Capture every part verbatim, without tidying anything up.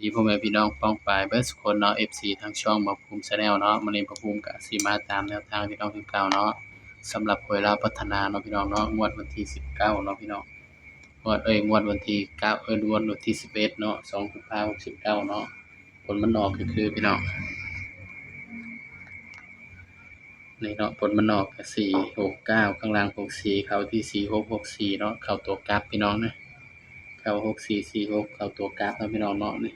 ดีพ่อแม่พี่น้องป้องปายเบิดสุคนเนาะ เอฟซี ทางช่องบ่าวภูมิ Channel เนาะ มื้อนี้บ่าวภูมิก็สิมาตามแนวทางพี่น้องคือเก่าเนาะ สำหรับหวยลาวพัฒนาเนาะพี่น้องเนาะ งวดวันที่สิบเก้าเนาะพี่น้อง งวด เอ้ย งวดวันที่เก้า เอ้ย งวดวันที่สิบเอ็ดเนาะ สองกุมภาพันธ์ หกสิบเก้าเนาะ ผลมันออกก็คือพี่น้อง นี่เนาะ ผลมันออกก็สี่หกเก้า ข้างล่างหกสี่ เข้าที่สี่หก หกสี่เนาะ เข้าตัวกลับพี่น้องนะ เข้าหกสี่ สี่หก เข้าตัวกลับเนาะพี่น้องเนาะ นี่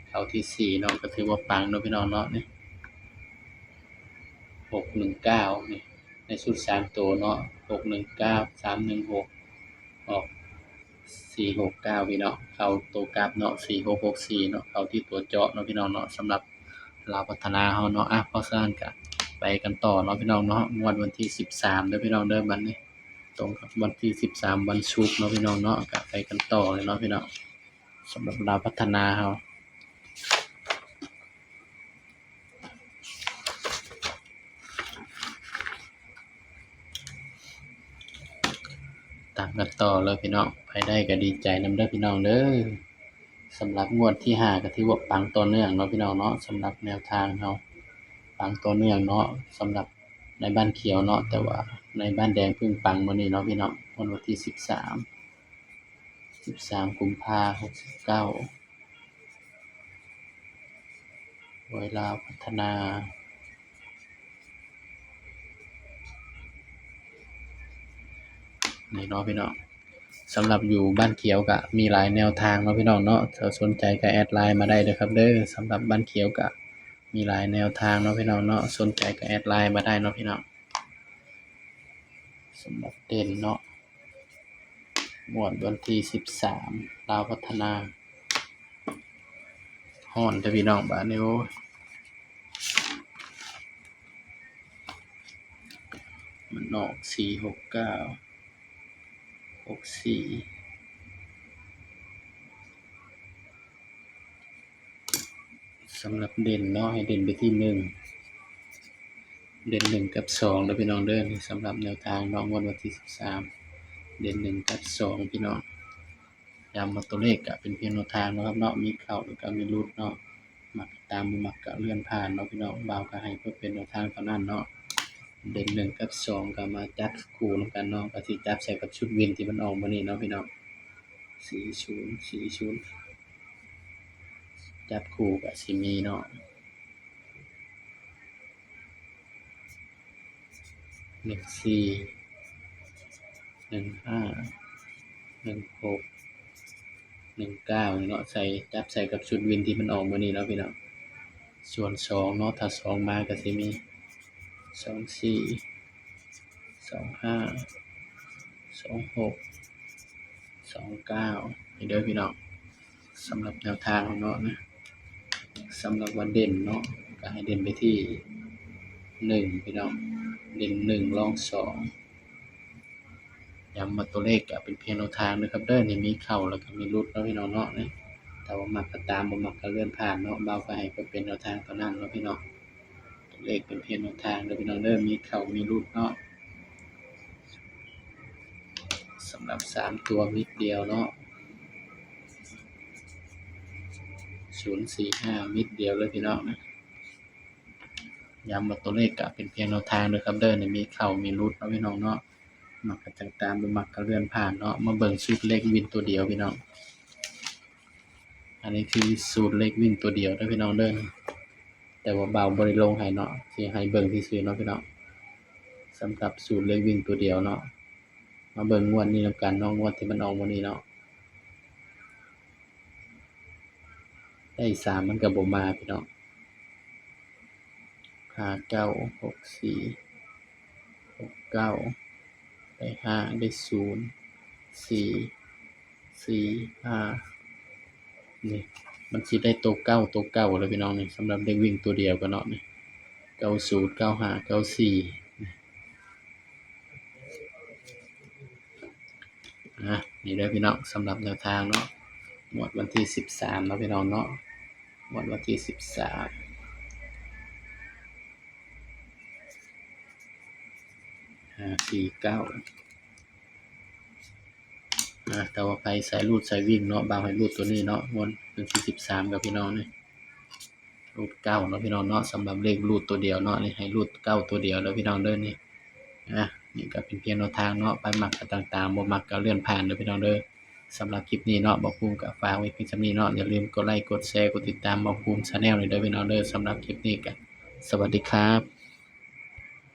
เข้าที่สี่เนาะ ก็ถือว่าปังเนาะพี่น้องเนาะ นี่ หกหนึ่งเก้า นี่ ในชุดสามตัวเนาะ หกหนึ่งเก้า สามหนึ่งหก ออกสี่หกเก้าพี่น้อง เข้าตัวกลับเนาะ สี่หก หกสี่เนาะ เข้าที่ตัวเจาะเนาะพี่น้องเนาะ สำหรับลาวพัฒนาเฮาเนาะ อ่ะ เพราะฉะนั้นก็ไปกันต่อเนาะพี่น้องเนาะ งวดวันที่สิบสามเด้อพี่น้องเด้อ บัดนี้ตรงกับวันที่สิบสามวันศุกร์เนาะพี่น้องเนาะ ก็ไปกันต่อเลยเนาะพี่น้อง สำหรับลาวพัฒนาเฮา ตามกันต่อเลยพี่น้อง ไผได้ก็ดีใจนำเด้อพี่น้องเด้อ สำหรับงวดที่ห้าก็ถือว่าปังต่อเนื่องเนาะพี่น้องเนาะ สำหรับแนวทางเฮา ปังต่อเนื่องเนาะ สำหรับในบ้านเขียวเนาะ แต่ว่าในบ้านแดงเพิ่งปังมื้อนี้เนาะพี่น้อง งวดวันที่สิบสาม สิบสามกุมภาพันธ์ หกสิบเก้า หวยลาวพัฒนา นี่เนาะพี่น้อง สำหรับอยู่บ้านเขียวก็มีหลายแนวทางเนาะพี่น้องเนาะ ถ้าสนใจก็แอดไลน์มาได้เด้อครับเด้อ สำหรับบ้านเขียวก็มีหลายแนวทางเนาะพี่น้องเนาะ สนใจก็แอดไลน์มาได้เนาะพี่น้อง สำหรับเด่นเนาะ งวดวันที่สิบสาม ลาวพัฒนา ฮ้อนเด้อพี่น้อง บาดนี้ โอ้ย มันออก สี่หกเก้า หกสี่ สำหรับเด่นเนาะ ให้เด่นไปที่หนึ่ง เด่นหนึ่งกับสองเด้อพี่น้องเด้อ นี่สำหรับแนวทางเนาะ งวดวันที่สิบสาม เด่นหนึ่งกับสองพี่น้อง ย้ำว่าตัวเลขก็เป็นเพียงแนวทางนะครับเนาะ มีเข้าแล้วก็มีหลุดเนาะ มักตาม บ่มักก็เลื่อนผ่านเนาะพี่น้อง บ่าวก็ให้เพื่อเป็นแนวทางเท่านั้นเนาะ เด่นหนึ่งกับสองก็มาจับคู่นำกันเนาะ ก็สิจับใส่กับชุดวินที่มันออกมื้อนี้เนาะพี่น้อง สี่ศูนย์ สี่ศูนย์ จับคู่ก็สิมีเนาะ หนึ่งสี่ หนึ่งห้า หนึ่งหก หนึ่งเก้า นี่เนาะ ใส่ จับใส่กับชุดวินที่มันออกมื้อนี้เนาะพี่น้อง ส่วนสองเนาะ ถ้าสองมาก็สิมี สองสี่ สองห้า สองหก สองเก้า นี่เด้อพี่น้อง สำหรับแนวทางเนาะนะ สำหรับว่าเด่นเนาะ ก็ให้เด่นไปที่หนึ่งพี่น้อง เด่นหนึ่ง รองสอง ย้ำว่าตัวเลขก็เป็นเพียงแนวทางนะครับเด้อ นี่มีเข้าแล้วก็มีหลุดเนาะพี่น้องเนาะ นี่ แต่ว่ามักก็ตาม บ่มักก็เลื่อนผ่านเนาะ บ่าวก็ให้เพื่อเป็นแนวทางเท่านั้นเนาะพี่น้อง ตัวเลขเป็นเพียงแนวทางเด้อพี่น้องเด้อ มีเข้ามีหลุดเนาะ สำหรับสามตัวเม็ดเดียวเนาะ ศูนย์สี่ห้า เม็ดเดียวเลยพี่น้องนะ ย้ำว่าตัวเลขก็เป็นเพียงแนวทางเด้อครับเด้อ นี่มีเข้ามีหลุดเนาะพี่น้องเนาะ มักก็จั่งตาม บ่มักก็เลื่อนผ่านเนาะ มาเบิ่งสูตรเลขวินตัวเดียวพี่น้อง อันนี้คือสูตรเลขวิ่งตัวเดียวเด้อพี่น้องเด้อ แต่ว่าบ่าวบ่ได้ลงให้เนาะ สิให้เบิ่งซื่อๆเนาะพี่น้อง สำหรับสูตรเลขวิ่งตัวเดียวเนาะ มาเบิ่งงวดนี้นำกันเนาะ งวดที่มันออกมื้อนี้เนาะ ได้สามมันก็บ่มาพี่น้อง ห้าเก้า หกสี่ หกเก้า ได้ห้า ได้ศูนย์ สี่ สี่ ห้า นี่ มันสิได้ตัวเก้า ตัวเก้าเลยพี่น้องนี่ สำหรับเลขวิ่งตัวเดียวกันเนาะนี่ เก้าศูนย์ เก้าห้า เก้าสี่ อ่ะ นี่เด้อพี่น้อง สำหรับแนวทางเนาะ งวดวันที่สิบสามเนาะพี่น้องเนาะ งวดวันที่สิบสาม ห้าสี่เก้า อ่า แต่ว่าไผสายรูดสายวิ่งเนาะ บ่าวให้รูดตัวนี้เนาะ งวดวันที่สิบสามครับพี่น้องนี่ รูดเก้าเนาะพี่น้องเนาะ สำหรับเลขรูดตัวเดียวเนาะ นี่ให้รูดเก้าตัวเดียวเด้อพี่น้องเด้อนี่ อ่ะ นี่ก็เป็นเพียงแนวทางเนาะ ไผมักก็ตามๆ บ่มักก็เลื่อนผ่านเด้อพี่น้องเด้อ สำหรับคลิปนี้เนาะ บ่าวภูมิก็ฝากไว้เพียงส่ำนี้เนาะ อย่าลืมกดไลค์ กดแชร์ กดติดตามบ่าวภูมิ Channel นี่เด้อพี่น้องเด้อ สำหรับคลิปนี้ก็สวัสดีครับ